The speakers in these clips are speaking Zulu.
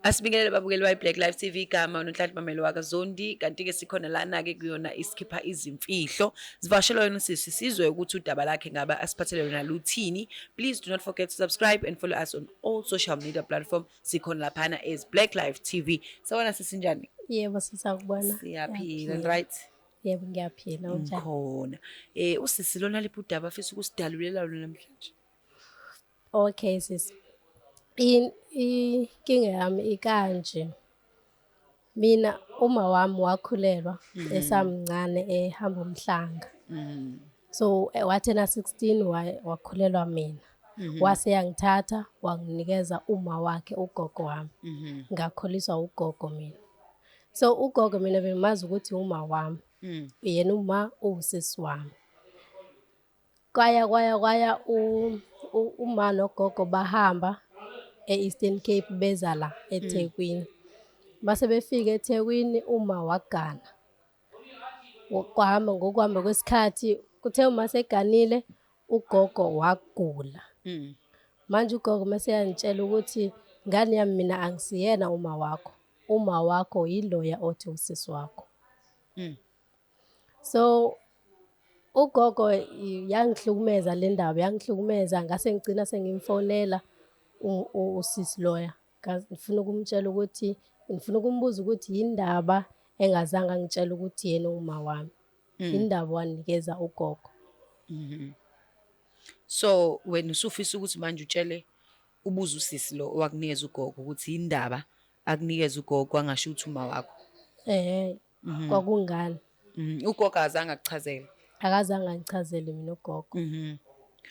Asibingelele babukeli bayi Black Life TV, igama uNonhlanhla Mamelo wakaZondi, kanti-ke sikhona lana-ke kuyona isikhipha izimfihlo. Sivakashelwa yona usisi sizwe ukuthi udaba lakhe ngabe asiphathele lona luthini. Please do not forget to subscribe and follow us on all social media platform. Sikhona laphana as Black Life TV. Sawona sisi, njani? Yebo, sisakubona. Siyaphila, right? Yebo, ngiyaphila, unjani? Ngikhona. Usisi lona liphi udaba afisa ukusidalulela lona namhlanje? Okay sis. Inkinga yami ikanje. Mina uma wami wakhulelwa esamncane ehamba umhlanga. So wathi ena 16 wakhulelwa mina. Wase yangithatha wanginikeza uma wakhe, ugogo wami. Ngakhuliswa ugogo mina. So ugogo mina bengimazi ukuthi uma wami. Yena uma uwusisi wami. Kwaya kwaya kwaya uma nogogo bahamba e-Eastern Cape beza la eThekwini. Mase befika eThekwini uma wagana. Kwahamba ngokuhamba kwesikhathi, kuthe uma seganile ugogo wagula. Manje ugogo mase eyangitshela ukuthi ngane yami mina angisiyena uma wakho. Uma wakho yiloya othi usisi wakho. So ugogo yangihlukumeza le ndaba, yangihlukumeza ngase ngigcina sengimfonela usisi loya. Ngifuna ukumtshela ukuthi ngifuna ukumbuza ukuthi yindaba engazange angitshela ukuthi yena uma wami. Yindaba wanikeza ugogo. So wena usufisa ukuthi manje utshele, ubuze usisi lo owakunikeza ugogo ukuthi yindaba akunikeza ugogo angasho ukuthi uma wakho. Kwakungani? Ugogo akazange akuchazele. Akazange angichazele mina ugogo.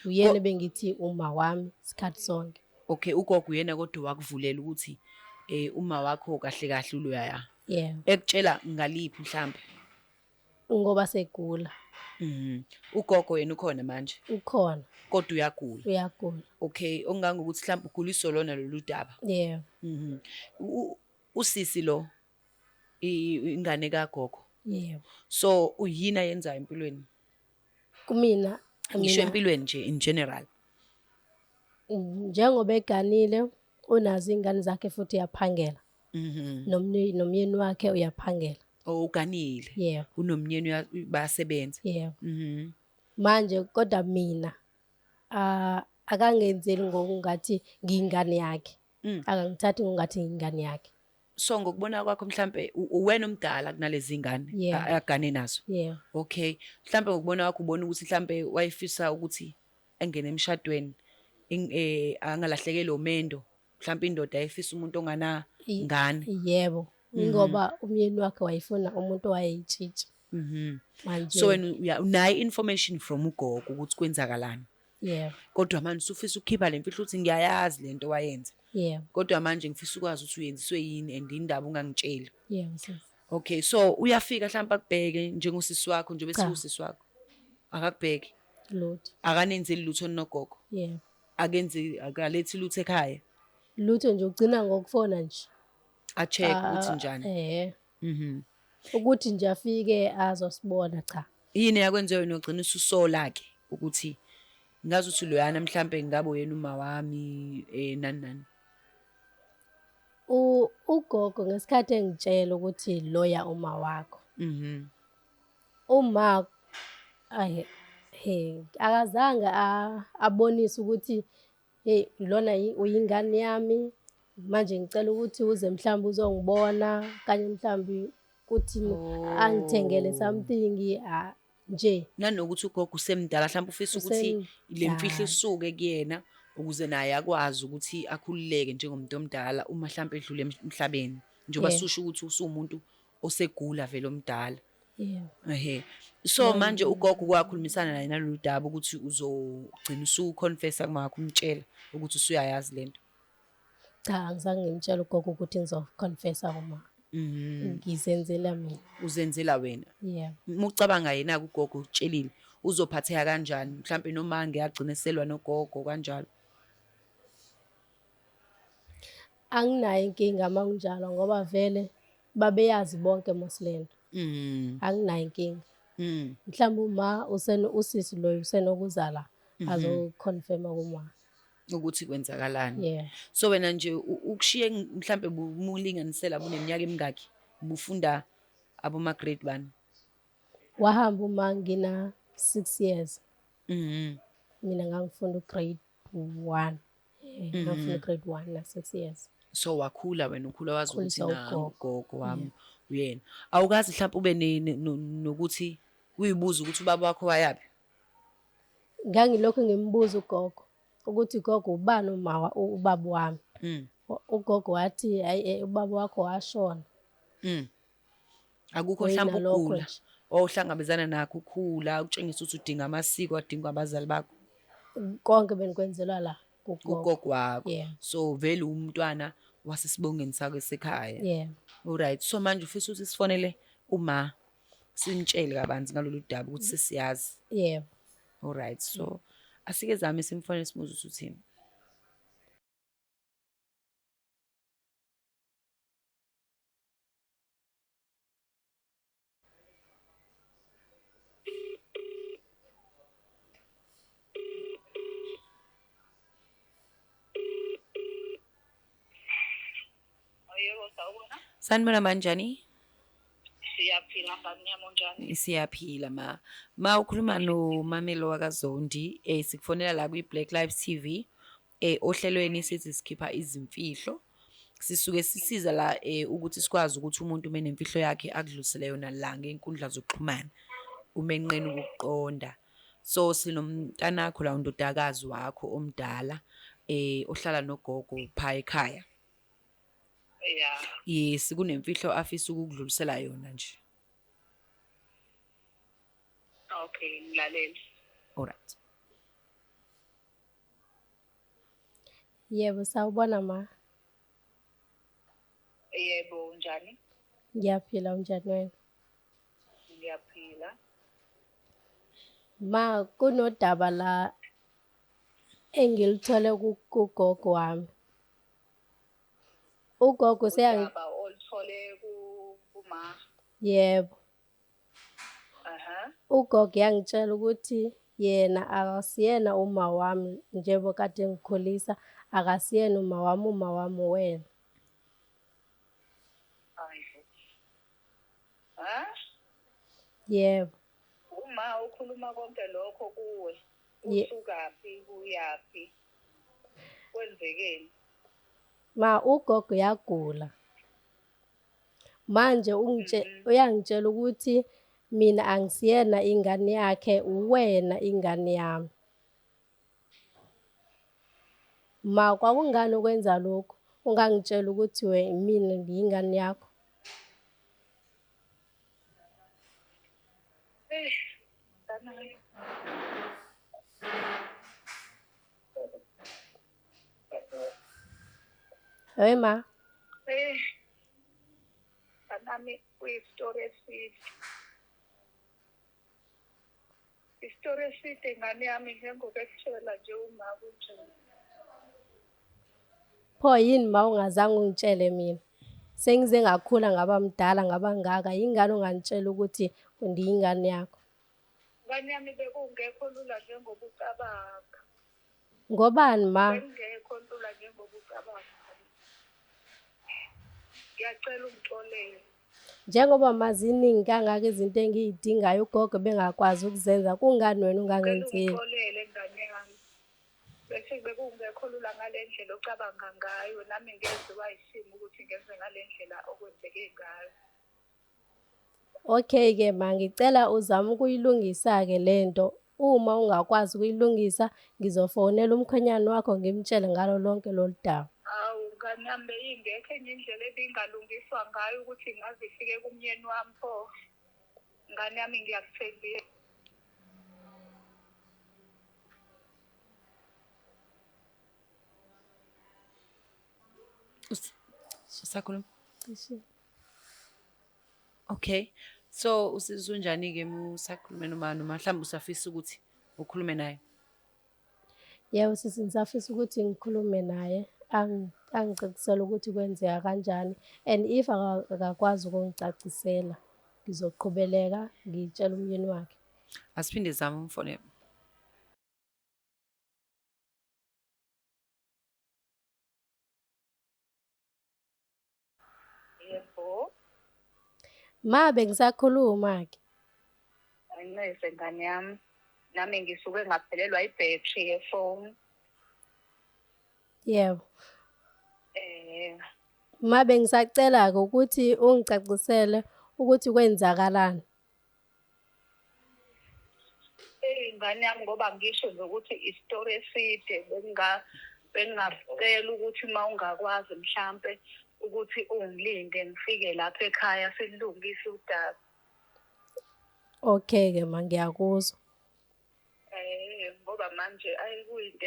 Uyena bengithi uma wami isikhathi sonke. Okay, ugogo uyena kodwa wakuvulela ukuthi uma wakho kahle kahle uloyaya. Yeah. Ekutshela ngaliphi mhlambe? Ngoba segula. Ugogo yena ukhona manje? Ukhona. Kodwa uyagula. Uyagula. Okay, okungangokuthi mhlambe uguliswa lona lolu daba. Yeah. Usisi lo ingane kagogo. Yebo. So uyini ayenzayo empilweni? Kumina ngisho empilweni nje in general. Njengoba eganile unazo ingane zakhe futhi uyaphangela. Nomyeni wakhe uyaphangela. Oh, uganile. Yebo. Unomyeni bayasebenza. Yebo. Manje kodwa mina akangenzeli ngokungathi ngiyingane yakhe. Akangithathi ngokungathi ngiyingane yakhe. So ngokubona kwakho mhlambe uwena omdala kunalezi ngane agane nazo. Yeah. Okay. Mhlambe ngokubona kwakho ubona ukuthi mhlambe wayefisa ukuthi engene emshadweni angalahlekelwa umendo. Mhlambe indoda ayefisa umuntu ongana ngane. Yebo. Ngoba umyeni wakhe wayefuna umuntu owayeyitshitshi. Manje so wena unayo information from ugogo ukuthi kwenzakalani. Yeah. Kodwa manje usufisa ukukhipha le mfihlo ukuthi ngiyayazi lento wayenza. Yeah. Kodwa manje ngifisa ukwazi ukuthi uyenziswe yini and indaba ungangitsheli. Yeah, sis. Okay, so uyafika mhlawumbe akubheke njengosisi wakho njengoba esiwusisi wakho. Akakubheki. Lutho. Akanenzeli lutho nogogo. Yeah. Akenzi, akalethi lutho ekhaya. Lutho nje, ugcina ngokufona nje. A check ukuthi njani. Ukuthi nje afike azosibona cha. Yini yakwenza wena ugcina ususola ke ukuthi ngazi ukuthi loyana mhlambe ngabe uyena uma wami nani nani. Ugogo ngesikhathi engitshela ukuthi loya uma wakho. Uma ayi he akazange abonise ukuthi hey lona uyingane yami manje ngicela ukuthi uze mhlawumbe uzongibona kanye mhlawumbe kuthi angithengele something nje. Nanokuthi ugogo usemdala mhlawumbe ufisa ukuthi le mfihlo isuke kuyena ukuze naye akwazi ukuthi akhululeke njengomuntu omdala uma mhlawumbe edlule emhlabeni njengoba susho ukuthi usuwumuntu osegula vele omdala. Yeah. Ehhe. So manje ugogo kwakhulumisana naye nalolu daba ukuthi uzogcina usuconfessa kuma wakho umtshela ukuthi usuyayazi lento. Cha, angizange ngimtshele ugogo ukuthi ngizoconfessa kuma. Ngizenzela mina. Uzenzela wena. Yeah. Uma ucabanga yena ugogo utshelile uzophatheka kanjani? Mhlambe noma ngiyagcina eselwa nogogo kanjalo. Anginayo inkinga uma kunjalo ngoba vele babeyazi bonke mos lento. Anginayo inkinga. Mhlawumbe uma usisi loyo usenokuzala azoconfirma kuma. Ukuthi kwenzakalani. Yeah. So wena nje ukushiye mhlambe bumulinganisela buneminyaka emingaki? Bufunda aboma grade bani? Wahamba uma ngina 6 years. Mina ngangifunda grade 1. Ngangifunda grade 1 na 6 years. So wakhula wena, ukhula wazi ukuthi Khuliswa na ugogo. ugogo wami uyena. Awukazi mhlawumbe ube nokuthi uyibuza ukuthi ubaba wakho wayaphi? Ngangilokhu ngimbuza ugogo ukuthi gogo ubani ubaba wami. Ugogo wathi hayi, ubaba wakho washona. Akukho Wena mhlawumbe lokho ukugula nje. owuhlangabezana nakho ukhula, ukutshengisa ukuthi udinga amasiko adingwa abazali bakho. Konke benikwenzelwa la kugogo. Ugogo wakho. Yeah. So vele umntwana wasesibongeni sakho esekhaya. Yeah. Alright. So manje ufisa ukuthi sifonele uma simtshele kabanzi ngalolu daba ukuthi sesiyazi. Yeah. Alright. So asike zame simfonele simuze ukuthi uthini. Yebo, sawubona. Sanibona manjani? Siyaphila mbamnyama, unjani? Siyaphila ma. Ma ukhuluma noMamelo wakaZondi, sikufonela la kwi Black Lives TV, ohlelweni sithi sikhipha izimfihlo. Sisuke sisiza la ukuthi sikwazi ukuthi umuntu uma enemfihlo yakhe akudlulisele yona la ngenkundla zokuxhumana, uma enqena ukuqonda. So sinomntanakho la, undodakazi wakho omdala, ohlala nogogo pha ekhaya. Yeah. Yes, kunemfihlo afisa ukukudlulisela yona nje. Okay, ngilalele. Alright. Yebo, sawubona ma. Yebo, unjani? Ngiyaphila, unjani wena? Ngiyaphila. Ma, kunodaba la engilithole kugogo wami. Ugogo Udaba oluthole kuma. Yebo. Aha. Ugogo yangitshela ukuthi yena akasiyena uma wami njengoba kade ngikhulisa, akasiyena uma wami, uma wami wena. Hayibo. Ha? Yebo. Uma ukhuluma konke lokho kuwe, usukaphi, uyaphi? Kwenzekeni? Ma, ugogo yagula. Manje uyangitshela ukuthi mina angisiyena ingane yakhe, uwena ingane yami. Ma, kwakungani ukwenza lokhu? Ungangitshela ukuthi mina ngiyingane yakho. Hey ma. Mntanami, kuyi-story eside. Isitori eside ingane yami, njengoba ekutshela nje uma kunjani. Pho yini ma ungazange ungitshele mina? Sengize ngakhula ngaba mdala ngaba ngaka, yingane ungangitshela ukuthi ngiyingane yakho? Ngane yami, bekungekho lula njengoba ucabanga. Ngobani ma? Bekungekho lula njengoba ucabanga. Ngiyacela ungixolele. Njengoba maziningi kangaka izinto engiyidingayo ugogo bengakwazi ukuzenza, kungani wena ungangenzeli? Ngicela ungixolele ngane yami. Bese bekungekho lula ngale ndlela ocabanga ngayo, nami ngenziwa isimo ukuthi ngenze ngale ndlela okwenzeke ngayo. Okay-ke ma, ngicela uzame ukuyilungisa-ke lento. Uma ungakwazi ukuyilungisa, ngizofonela umkhwenyana wakho ngimtshele ngalo lonke lolu daba. Hawu ngane yami, beyingekho enye indlela ebingalungiswa ngayo ukuthi ngaze ifike kumyeni wami pho. Ngane yami, ngiyakuthembisa. Usakhuluma? Okay. So usizwa unjani-ke musakhulume noma mhlawumbe usafisa ukuthi ukhulume naye? Yebo sisi, ngisafisa ukuthi ngikhulume naye, angicacisele ukuthi kwenzeka kanjani, and if akakwazi ukungicacisela, ngizoqhubeleka ngitshele umyeni wakhe. Asiphinde zame umfonele. Ma bengisakhuluma-ke. Anxese ngane yami. Nami ngisuke ngaphelelwa ibhethri yefoni. Yebo. Eh, Ma bengisacela-ke ukuthi ungicacisele ukuthi kwenzakalani. Eyi ngane yami ngoba ngisho nje ukuthi isitori eside bengingacela ukuthi uma ungakwazi mhlampe ukuthi ungilinde ngifike lapha ekhaya silungise udaba. Okay-ke ma ngiyakuzwa. Eh ngoba manje ayikuyinto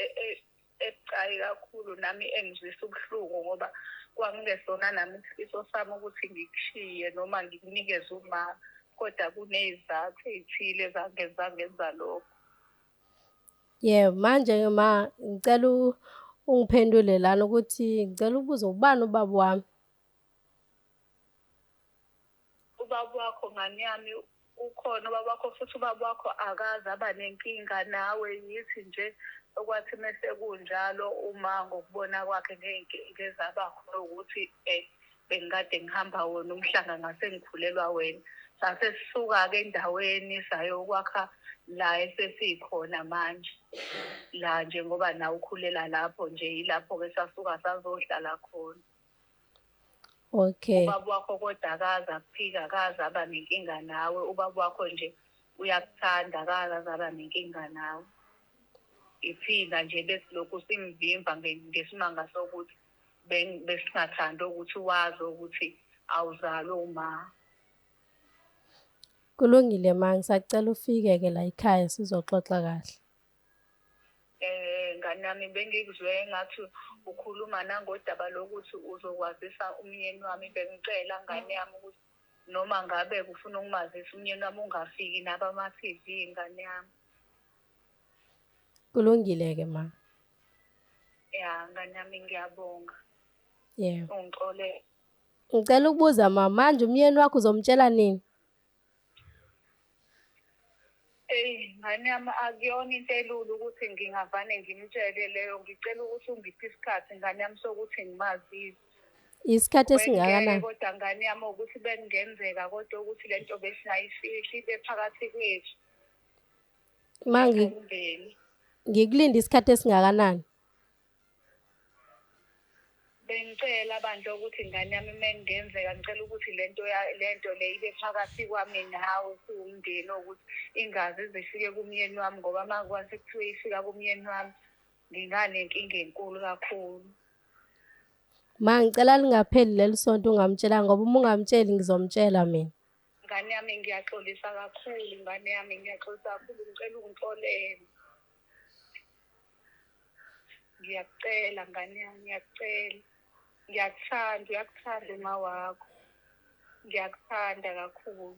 ebucayi kakhulu nami engizwisa ubuhlungu ngoba kwakungesona nami isifiso sami ukuthi ngikushiye noma ngikunikeze uma kodwa kuney'zathu ey'thile ezangenza ngenza lokho. Yebo, manje-ke ma ngicela ungiphendule lana ukuthi ngicela ukubuza ubani ubaba wami? Ubaba wakho ngane yami ukhona ubaba wakho futhi ubaba wakho akaze aba nenkinga nawe yithi nje okwathi mese kunjalo uma ngokubona kwakhe ngey'nkinga ezaba khona ukuthi bengikade ngihamba wona umhlanga ngase ngikhulelwa wena. Sase sisuka-ke endaweni sayokwakha la esesikhona manje. La nje ngoba nawe ukhulela lapho nje yilapho-ke sasuka sazohlala khona. Okay. Ubaba wakho kodwa akaze akuphika akaze aba nenkinga nawe ubaba wakho nje uyakuthanda akaze aba nenkinga nawe. Ithina nje besilokhu simvimba ngesimanga sokuthi besingathandi ukuthi wazi ukuthi awuzalwe uma. Kulungile ma, ngisacela ufike-ke la ekhaya sizoxoxa kahle. Eh ngane yami bengikuzwe ngathi ukhuluma nangodaba lokuthi uzokwazisa umyeni wami bengicela ngane yami ukuthi noma ngabe kufuna ukumazisa umyeni wami ungafiki nabama-TV ngane yami. Kulungile-ke ma. Ya ngane yami ngiyabonga. Yebo. Ungixolele. Ngicela ukubuza ma, manje umyeni wakho uzomtshela nini? Eyi ngane yami akuyona into elula ukuthi ngingavane ngimtshele leyo ngicela ukuthi ungiphe isikhathi ngane yami sokuthi ngimazise. Isikhathi Bengeke esingakanani? kodwa ngane yami ukuthi bekungenzeka kodwa ukuthi le nto besingayifihli ibe phakathi kwethu Ma njengomndeni. ngikulinda isikhathi esingakanani? Bengicela bandla ukuthi ngane yami uma kungenzeka ngicela ukuthi lento lento le ibe phakathi kwami nawe siwumndeni ukuthi ingaze ize ifike kumyeni wami ngoba uma kwase kuthiwe ifika kumyeni wami nginganenkinga enkulu kakhulu. Ma ngicela lingapheli leli sonto ungamtshelanga ngoba uma ungamtsheli ngizomtshela mina. Ngane yami ngiyaxolisa kakhulu, ngane yami ngiyaxolisa kakhulu, ngicela ungixolele. Ngiyakucela ngane yami, ngiyakucela. Ngiyakuthanda, uyakuthanda uma wakho. Ngiyakuthanda kakhulu.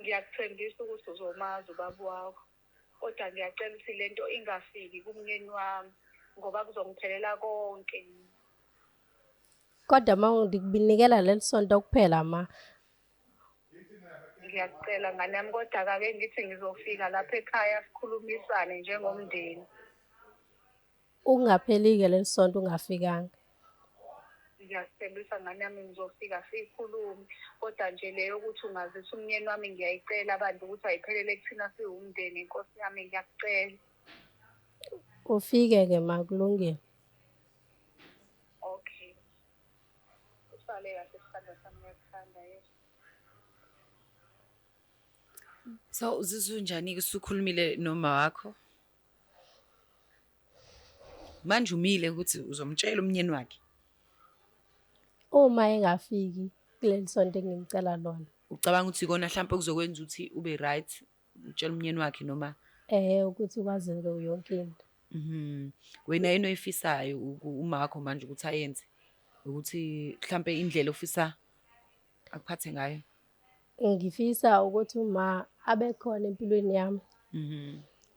Ngiyakuthembisa ukuthi uzomazi ubaba wakho. Kodwa ngiyacela ukuthi le nto ingafiki kumyeni wami ngoba kuzongiphelela konke. Kodwa ma ngikunikela leli sonto kuphela ma. Ngiyakucela ngane yami kodwa ake ngithi ngizofika lapha ekhaya sikhulumisane njengomndeni. Ungapheli-ke leli sonto ungafikanga. Ngiyakuthembisa ngane yami ngizofika sikhulume kodwa nje le yokuthi ungazisa umyeni wami ngiyayicela abantu ukuthi ayiphelele kuthina siwumndeni nkosi yami ngiyakucela. Ufike-ke ma kulungile. Okay. Usale kahle sithandwa sami ngiyakuthanda yesu. So uzizwa unjani-ke usukhulumile noma wakho? Manje umile ukuthi uzomtshela umnyeni wakhe. Uma engafiki kuleli sonto engimcela lona. Ucabanga ukuthi ikona mhlawumpe okuzokwenza ukuthi ube right utshela umnyeni wakhe noma Ukuthi kwazeke yonke into. Mhm. Wena yini oyifisayo uma wakho manje ukuthi ayenze? Ukuthi mhlampe indlela ofisa akuphathe ngayo. Ngifisa ukuthi uma abe khona empilweni yami.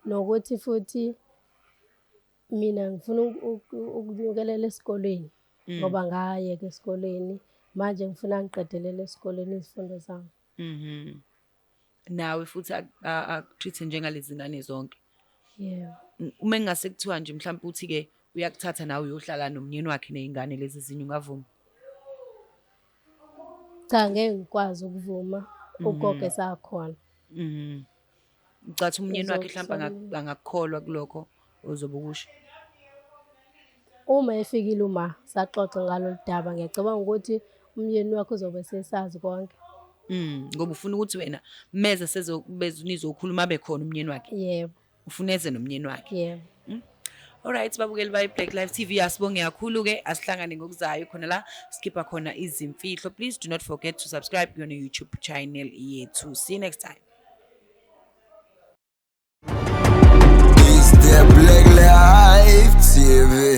Nokuthi futhi mina ngifuna ukunyukelela esikolweni ngoba ngayeka esikolweni manje ngifuna ngiqedelele esikolweni izifundo zami. Nawe futhi akutreat njengalezi ngane zonke. Yebo. Uma engase kuthiwa nje mhlawumbe uthi ke uyakuthatha nawe uyohlala nomnyeni wakhe nezingane lezi ezinye ungavuma? Cha, ngeke ngikwazi ukuvuma ugogo esakhona. Ucathi umnyeni wakhe mhlawumbe Uzokusabela. angakukholwa kulokho ozobe ukusho? Uma efikile uma saxoxa ngalolu daba, ngiyacabanga ukuthi umyeni wakhe uzobe esesazi konke. Ngoba ufuna ukuthi wena meze nizokhuluma abe khona umnyeni wakhe. Yebo. Ufuna eze nomnyeni wakhe. Yebo. Alright, babukeli bayi Black Life TV, asibonge kakhulu ke, asihlangane ngokuzayo khona la sikhipha khona izimfihlo. Please do not forget to subscribe kuyona YouTube channel yethu. See you next time. It's the Black Life TV.